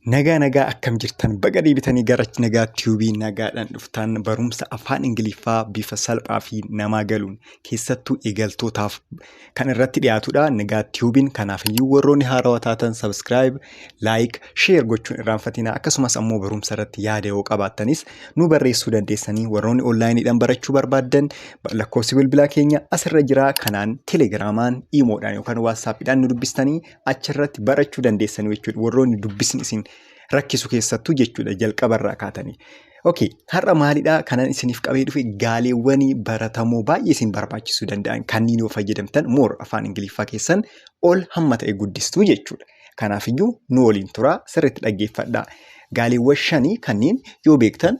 Nagaa, nagaa, akkam jirtan? Baga deebitanii gara Nagaa Tube nagaadhaan dhuftan. Barumsa afaan Ingiliffaa bifa salphaa fi namaa galuun keessattuu eegaltootaaf kan irratti dhiyaatudha. Nagaa Tubeiin kanaafiyyuu warroonni haarawaa taatan subscribe, like, share gochuun irraanfatina. Akkasumas ammoo barumsa irratti yaada yoo qabaattanis nu barreessuu dandeessanii. Warroonni onlineiidhaan barachuu barbaaddan lakkoofsi bilbilaa keenya asirra jira. Kanaan Telegramaan, Imodhaan yookaan WhatsAppiidhaan nu dubbistanii achirratti barachuu dandeessanii jechuudha. Warroonni dubbisni isin rakkisu keessattuu jechuudha, jalqabarraa kaatanii. Okay, har'a maalidhaa kanan isiniif qabee dhufe? Gaaleewwan baratamoo baay'ee isin barbaachisuu danda'an kanneen yoo fayyadamtan more afaan Ingiliffaa keessan ol hamma ta'e guddistuu jechuudha. Kanaafiyyuu nu waliin turaa, sirriitti dhaggeeffadhaa. Gaaleewwan shanii kanneen yoo beektan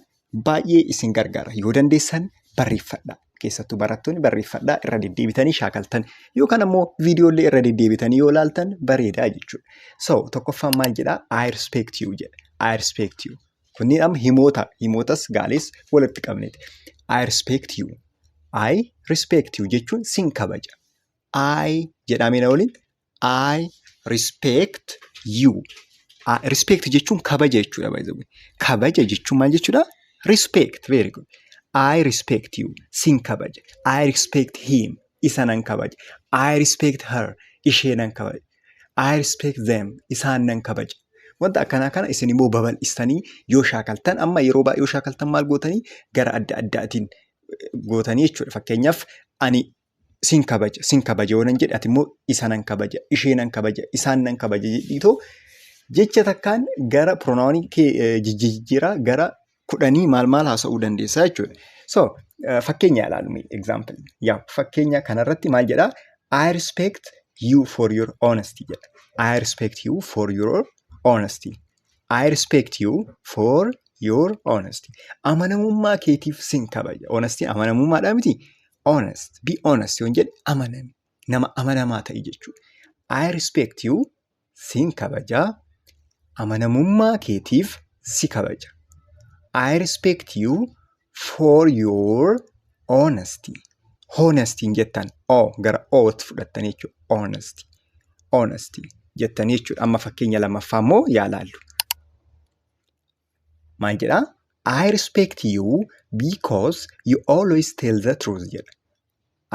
baay'ee isin gargaara. Yoo dandeessan barreeffadhaa. Keessattuu barattoonni barreeffadhaa, irra deddeebitanii shaakaltan yookaan ammoo viidiyoolee irra deddeebitanii yoo ilaaltan bareedaa jechuudha. So tokkoffaan maal jedhaa? "I respect you" jedha. "I respect you." Kunneen amma himoota, himootas gaalees walitti qabneeti. "I respect you." "I respect you" jechuun sin kabaja. I jedhamee na waliin, "I respect you." Respect jechuun kabaja jechuudha, by the way. Kabaja jechuun maal jechuudha? Respect. Very good. "I respect you." Sin kabaja. "I respect him." Isa nan kabaja. "I respect her." Ishee nan kabaja. "I respect them." Isaan nan kabaja. Wanta akkanaa kana isin immoo babal'istanii yoo shaakaltan, amma yeroo baay'ee yoo shaakaltan maal gootanii, gara adda addaatiin gootanii jechuudha. Fakkeenyaaf ani sin kabaja, sin kabaja yoo nan jedhe, ati immoo isa nan kabaja, ishee nan kabaja, isaan nan kabaja jedhiitoo jecha takkaan gara pronounii jijjiiraa gara 10 maal maal haasa'uu dandeessaa jechuudha. So fakkeenya ilaalu, example. Yaa, fakkeenya kanarratti maal jedhaa? "I respect you for your honesty" jedha. "I respect you for your honesty." "I respect you for your honesty." Amanamummaa keetiif sin kabaja. Honesty amanamummaadhaa miti? Honest. "Be honest" yoon jedhe, amanami. Nama amanamaa ta'i jechuudha. "I respect you", sin kabajaa. Amanamummaa keetiif si kabaja. "I respect you for your honesty." Honesty hin jettan. O gara O'tti fudhattanii jechuudha. Honesty. Honesty jettanii jechuudha. Amma fakkeenya lammaffaa immoo yaa laallu. Maal jedhaa? "I respect you because you always tell the truth" jedha.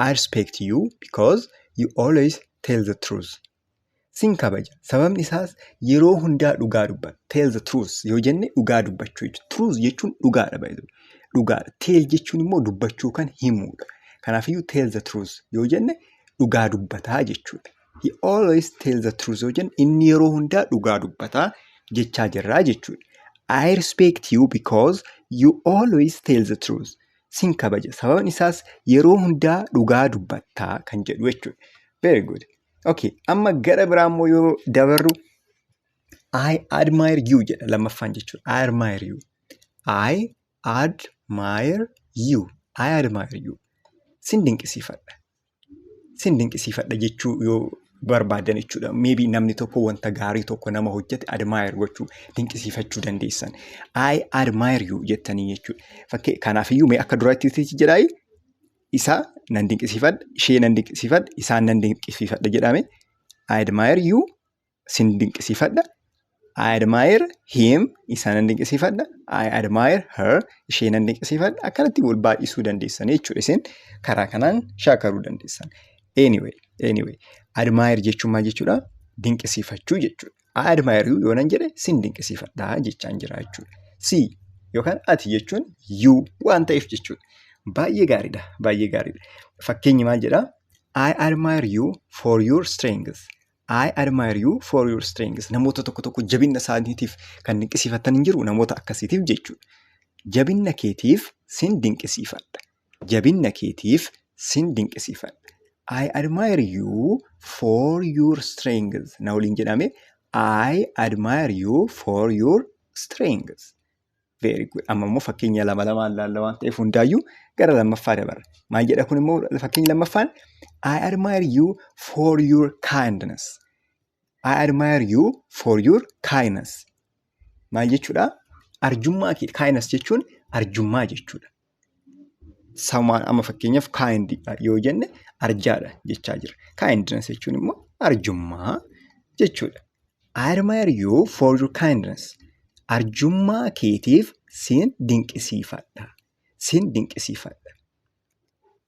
"I respect you because you always tell the truth." Sin kabaja. Sababni isaas yeroo hundaa dhugaa dubbatta. "Tell the truth" yoo jenne dhugaa dubbachuu jechuudha. "Truth" jechuun dhugaadha, by the way. Dhugaadha. "Tell" jechuun immoo dubbachuu kan himuudha. Kanaafiyyuu "tell the truth" yoo jenne dhugaa dubbataa jechuudha. "He always tell the truth" yoo jenne inni yeroo hundaa dhugaa dubbataa jechaa jirraa jechuudha. "I respect you because you always tell the truth." Sin kabaja. Sababni isaas yeroo hundaa dhugaa dubbattaa kan jedhu jechuudha. Very good. Okay, amma gara biraa immoo yoo dabarru, "I admire you" jedha lammaffaan jechuudha. "I admire you." "I admire you. I admire you." Sin dinqisiifadha. Sin dinqisiifadha jechuu yoo barbaadan jechuudha. Maybe namni tokko wanta gaarii tokko nama hojjete admire gochuu, dinqisiifachuu dandeessan. "I admire you" jettanii jechuudha. Fakkii kanaafiyyuu mee akka duraatti jedhaayi, isa nan dinqisiifadha, ishee nan dinqisiifadha, isaan nan dinqisiifadha jedhame. "I admire you", sin dinqisiifadha. "I admire him", isa nan dinqisiifadha. "I admire her", ishee nan dinqisiifadha. Akkanatti wal baay'isuu dandeessan jechuudha. Isin karaa kanaan shaakaluu dandeessan. Anyway, "admire" jechuun maal jechuudha? Dinqisiifachuu jechuudha. "I admire you" yoo nan jedhe sin dinqisiifadhaa jechaan jira jechuudha. Si yookaan ati jechuun "you" waan ta'eef jechuudha. Baay'ee gaariidha. Baay'ee gaariidha. Fakkeenyi maal jedhaa? "I admire you for your strength." "I admire you for your strength." Namoota tokko tokko jabina isaaniitiif kan dinqisiifatan hin jiru, namoota akkasiitiif jechuudha. Jabina keetiif sin dinqisiifadha. Jabina keetiif sin dinqisiifadha. "I admire you for your strength." Na waliin jedhame, "I admire you for your strength." Very good. Amma immoo fakkeenya lama lamaan laalla waan ta'eef hundaayyuu gara lammaffaa dabarra. Maal jedha kun immoo fakkeenyi lammaffaan? "I admire you for your kindness." "I admire you for your kindness." Maal jechuudha? Arjummaa kee. "Kindness" jechuun arjummaa jechuudha. Samaan amma fakkeenyaaf "kind" yoo jenne arjaadha jechaa jira. "Kindness" jechuun immoo arjummaa jechuudha. "I admire you for your kindness." Arjummaa keetiif sin dinqisiifadha. Sin dinqisiifadha.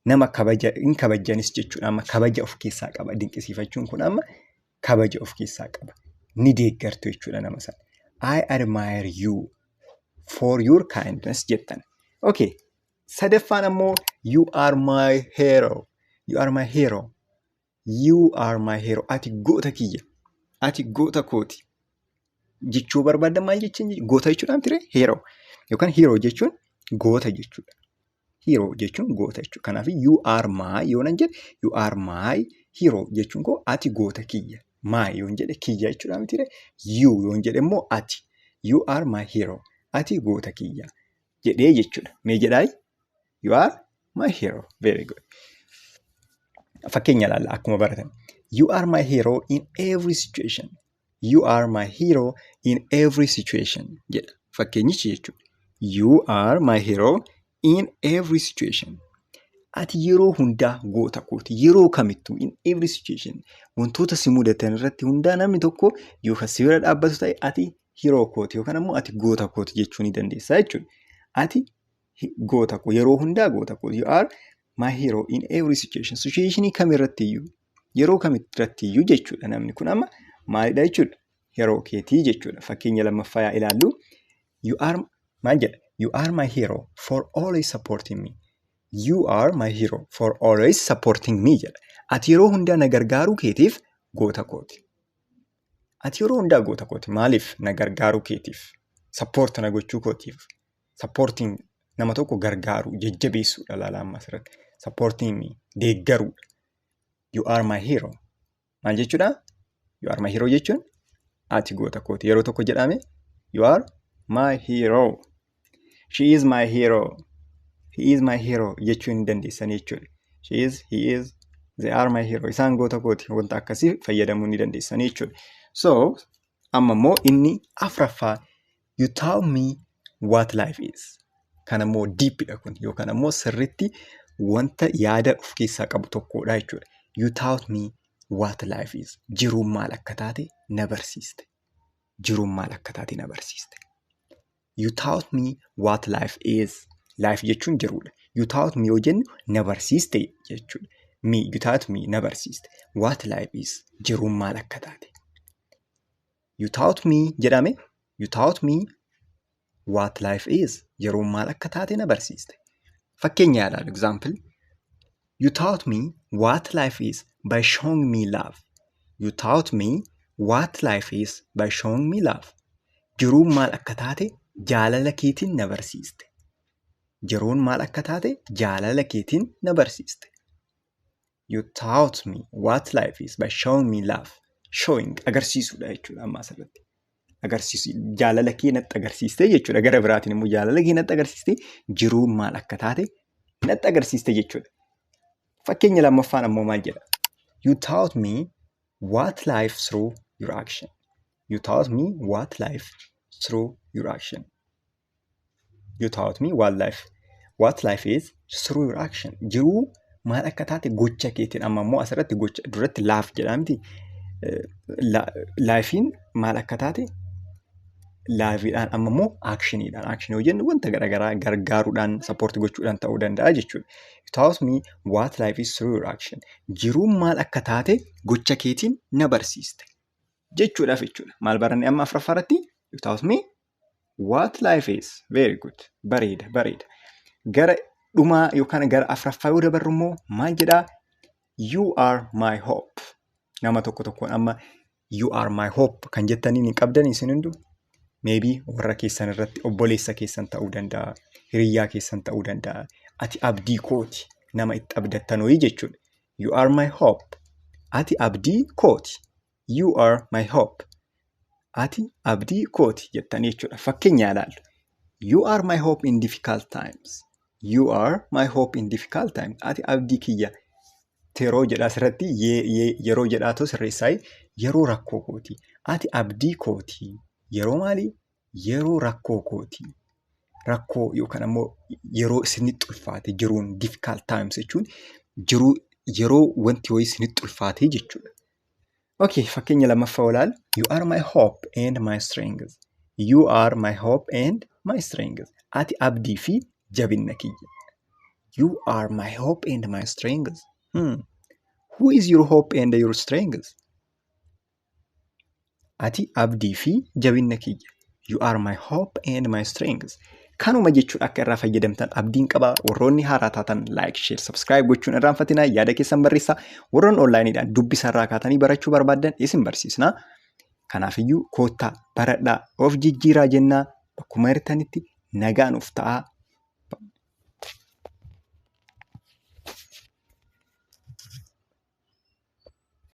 Nama kabaja hin kabajanis jechuudha. Amma kabaja of keessaa qaba. Dinqisiifachuun kun amma kabaja of keessaa qaba. Ni deeggartu jechuudha nama sana. "I admire you for your kindness" jettan. Okay. Sadaffaan ammoo, "You are my hero. You are my hero. You are my hero." Ati goota kiyya. Ati goota kooti. Jechuu barbaaddan maal jechuun? Goota jechuudha miti? Hero. Yookaan hero jechuun goota jechuudha. Hero jechuun goota jechuudha. Kanaaf "you are my" yoo nan jedhe, "you are my hero" jechuun koo ati goota kiyya. "My" yoon jedhe kiyya jechuudha miti? "You" yoon jedhe immoo ati. "You are my hero." Ati goota kiyya jedhee jechuudha. Mee jedhaayi? "You are my hero." Very good. Fakkeenya ilaalla akkuma baratan. "You are my hero in every situation. You are my hero in every situation" jedha. Fakkeenyichi jechuudha. "You are my hero in every situation." Ati yeroo hundaa goota kooti. Yeroo kamittuu, in every situation, wantoota si mudatan irratti hundaa namni tokko yookaan si bira dhaabbatu ta'e, ati hero kooti yookaan ammoo ati goota kooti jechuu ni dandeessa jechuudha. Ati goota koo, yeroo hundaa goota kooti. "You are my hero in every situation." Situationii kamirratti iyyuu, yeroo kamirratti iyyuu jechuudha, namni kun amma maalidha jechuudha? Hero keetii jechuudha. Fakkeenya lammaffaa yaa ilaallu. You are, maal jedha? "You are my hero for always supporting me. You are my hero for always supporting me" jedha. Ati yeroo hundaa na gargaaruu keetiif goota kooti. Ati yeroo hundaa goota kooti. Maaliif? Na gargaaruu keetiif? Support na gochuu kootiif. Supporting, nama tokko gargaaruu, jajjabeessuudha laala amma asirratti. Supporting me, deeggaruudha. "You are my hero." Maal jechuudha? "You are my hero" jechuun ati goota kooti. Yeroo tokko jedhame, "You are my hero." "She is my hero. He is my hero" jechuu ni dandeessan jechuudha. She is, he is, they are my hero. Isaan goota kooti. Wanta akkasii fayyadamuu ni dandeessan jechuudha. So, amma immoo inni afraffaa, "You taught me what life is." Kan ammoo deepidha kun, yookaan ammoo sirriitti wanta yaada of keessaa qabu tokkodha jechuudha. "You taught me what life is." Jiruun maal akka taate na barsiiste. Jiruun maal akka taate na barsiiste. "You taught me what life is." Life jechuun jiruudha. "You taught me" yoo jennu na barsiiste jechuudha. Me, "you taught me" na barsiiste. "What life is", jiruun maal akka taate. "You taught me" jedhame, "you taught me what life is." Jiruun maal akka taate na barsiiste. Fakkeenya yaadaan, example. "You taught me what life is by showing me love. You taught me what life is by showing me love." Jiruun maal akka taate jaalala keetiin na barsiiste. Jiruun maal akka taate jaalala keetiin na barsiiste. "You taught me what life is by showing me love." Showing agarsiisuudha jechuudha amma asirratti. Agarsiisu, jaalala kee natti agarsiiste jechuudha. Gara biraatiin immoo jaalala kee natti agarsiiste, jiruun maal akka taate natti agarsiiste jechuudha. Fakkeenya lammaffaan ammoo maal jedha? "You taught me what life through your action. You taught me what life through your action. You taught me what life is through your action." Jiruu maal akka taate gocha keetiin. Amma immoo asirratti gocha duratti love jedhaa miti. Lifeiin maal akka taate loveiidhaan, amma immoo actioniidhaan. Actionii yoo jennu wanta garaagaraa gargaaruudhaan, support gochuudhaan ta'uu danda'a jechuudha. "You taught me what life is through your action." Jiruun maal akka taate gocha keetiin na barsiiste jechuudhaaf jechuudha. Maal baranne amma afuraffaa irratti? "You taught me what life is." Very good. Bareeda, bareeda. Gara dhumaa yookaan gara afuraffaa yoo dabarru immoo maal jedhaa? "You are my hope." Nama tokko tokkoon amma "you are my hope" kan jettaniin hin qabdan isin hunduu. Maybe warra keessan irratti, obboleessa keessan ta'uu danda'a. Hiriyyaa keessan ta'uu danda'a. Ati abdii kooti. Nama itti abdattan wayii jechuudha. "You are my hope." Ati abdii kooti. "You are my hope." Ati abdii kooti jettanii jechuudha. Fakkeenya ilaallu. "You are my hope in difficult times. You are my hope in difficult times." Ati abdii kiyya. Yeroo jedhaa asirratti, yeroo jedhaatu sirreessaa, yeroo rakkoo kooti. Ati abdii kooti. Yeroo maalii? Yeroo rakkoo kooti. Rakkoo yookaan ammoo yeroo isinitti ulfaate, jiruun, difficult times jechuun jiruu, yeroo wanti wayii isinitti ulfaate jechuudha. Okay, fakkeenya lammaffaa ilaali. "You are my hope and my strength." You are my hope and my strength. Ati abdii fi jabina kiyya. You are my hope and my strength. Who is your hope and your strength? Ati abdii fi jabina kiyya. You are my hope and my strength. Kanuma jechuun akka irraa fayyadamtan abdiin qaba. Warroonni haaraa taatan like, share, subscribe gochuun irraanfatinaa, yaada keessan barreessaa. Warroonni onlaayiniidhaan dubbisa irraa kaatanii barachuu barbaaddan isin barsiisna. Kanaafiyyuu koottaa baradhaa, of jijjiiraa jennaa. Bakkuma jirtanitti nagaan of ta'aa.